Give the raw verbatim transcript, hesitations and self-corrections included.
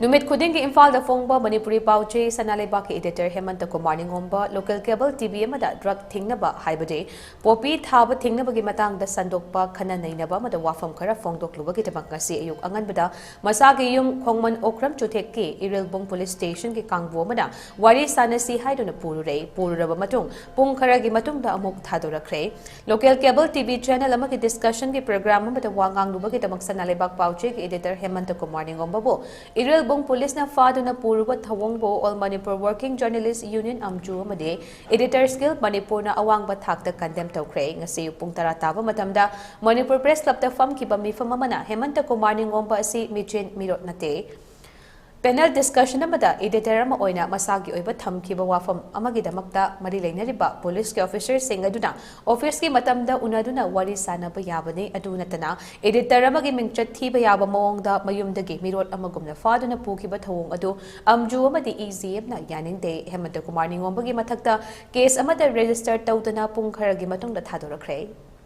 ꯅꯨꯃꯤꯠ ꯈꯨꯗꯤꯡꯒꯤ ꯏꯝꯐꯥꯜꯗ ꯐꯣꯡꯕ ꯃꯅꯤꯄꯨꯔꯤ ꯄꯥꯎꯆꯦ ꯁꯅꯥ ꯂꯩꯕꯥꯛꯀꯤ editor ꯍꯦꯃꯟꯇ Kumar ꯅꯤꯉꯣꯝꯕ local cable T V ꯑꯃꯗ drug ꯊꯤꯡꯅꯕ ꯍꯥꯏꯕꯗꯤ poppy ꯊꯥꯕ ꯊꯤꯡꯅꯕꯒꯤ ꯃꯇꯥꯡꯗ ꯁꯟꯗꯣꯛꯄ ꯈꯟꯅ ꯅꯩꯅꯕ ꯑꯃꯗ ꯋꯥꯐꯝ ꯈꯔ ꯐꯣꯡꯗꯣꯛꯂꯨꯕꯒꯤꯗꯃꯛ ꯉꯁꯤ ꯑꯌꯨꯛ ꯑꯉꯟꯕꯗ ꯃꯁꯥꯒꯤ ꯌꯨꯝ ꯈꯣꯡꯃꯟ ꯑꯣꯀ꯭ꯔꯝ ꯆꯨꯊꯦꯛꯀꯤ ꯏꯔꯤꯜꯕꯨꯡ police stationꯒꯤ ꯀꯥꯡꯕꯨ ꯑꯃꯅ ꯋꯥꯔꯤ ꯁꯥꯅꯁꯤ ꯍꯥꯏꯗꯨꯅ ꯄꯨꯔꯨꯔꯦ꯫ ꯄꯨꯔꯨꯔꯕ ꯃꯇꯨꯡ ꯄꯨꯡ ꯈꯔꯒꯤ ꯃꯇꯨꯡꯗ ꯑꯃꯨꯛ ꯊꯥꯗꯣꯔꯛꯈ꯭ꯔꯦ꯫ Local cable T V channel ꯑꯃꯒꯤ discussionꯒꯤ program ꯑꯃꯗ ꯋꯥ ꯉꯥꯡꯂꯨꯕꯒꯤ ꯗꯃꯛ ꯁꯅꯥ ꯂꯩꯕꯥꯛ ꯄꯥꯎꯆꯦꯒꯤ editor ꯍꯦꯃꯟꯇ Kumar ꯅꯤꯉꯣꯝꯕꯕꯨ Irilbung policeꯅ ꯐꯥꯗꯨꯅ ꯄꯨꯔꯨꯕ ꯊꯧꯑꯣꯡꯕꯨ All Manipur Working Journalist Union, ꯑꯝꯖꯨ, ꯑꯃꯗꯤ Editors Guild ꯃꯅꯤꯄꯨꯔꯅ ꯑꯋꯥꯡꯕ ꯊꯥꯛꯇ condemn ꯇꯧꯈ꯭ꯔꯦ꯫ ꯉꯁꯤ ꯄꯨꯡ ꯇꯔꯥ ꯇꯥꯕ ꯃꯇꯝꯗ ꯃꯅꯤꯄꯨꯔ Press Clubꯇ ꯐꯝꯈꯤꯕ ꯃꯤꯐꯝ ꯑꯃꯅ ꯍꯦꯃꯟꯇ ꯀꯨꯃꯥꯔ ꯅꯤꯉꯣꯝꯕ ꯑꯁꯤ ꯃꯤꯆꯦꯟ ꯃꯤꯔꯣꯠ ꯅꯠꯇꯦ꯫ Panel discussion ꯑꯃꯗ editor ꯑꯃ ꯑꯣꯏꯅ ꯃꯁꯥꯒꯤ ꯑꯣꯏꯕ ꯊꯝꯈꯤꯕ ꯋꯥꯐꯝ ꯑꯃꯒꯤꯗꯃꯛꯇ ꯃꯔꯤ ꯂꯩꯅꯔꯤꯕ policeꯀꯤ officerꯁꯤꯡ ꯑꯗꯨꯅ officeꯀꯤ ꯃꯇꯝꯗ ꯎꯅꯗꯨꯅ ꯋꯥꯔꯤ ꯁꯥꯅꯕ ꯌꯥꯕꯅꯤ꯫ ꯑꯗꯨ ꯅꯠꯇꯅ editor ꯑꯃꯒꯤ ꯃꯤꯡꯆꯠ ꯊꯤꯕ ꯌꯥꯕ ꯃꯑꯣꯡꯗ ꯃꯌꯨꯝꯗꯒꯤ ꯃꯤꯔꯣꯠ ꯑꯃꯒꯨꯝꯅ ꯐꯥꯗꯨꯅ ꯄꯨꯈꯤꯕ ꯊꯧꯑꯣꯡ ꯑꯗꯨ ꯑꯝꯖꯨ ꯑꯃꯗꯤ EJMꯅ ꯌꯥꯅꯤꯡꯗꯦ꯫ ꯍꯦꯃꯟꯇ ꯀꯨꯃꯥꯔ ꯅꯤꯉꯣꯝꯕꯒꯤ ꯃꯊꯛꯇ case ꯑꯃꯗ register ꯇꯧꯗꯅ ꯄꯨꯡ ꯈꯔꯒꯤ ꯃꯇꯨꯡꯗ ꯊꯥꯗꯣꯔꯛꯈ꯭ꯔꯦ꯫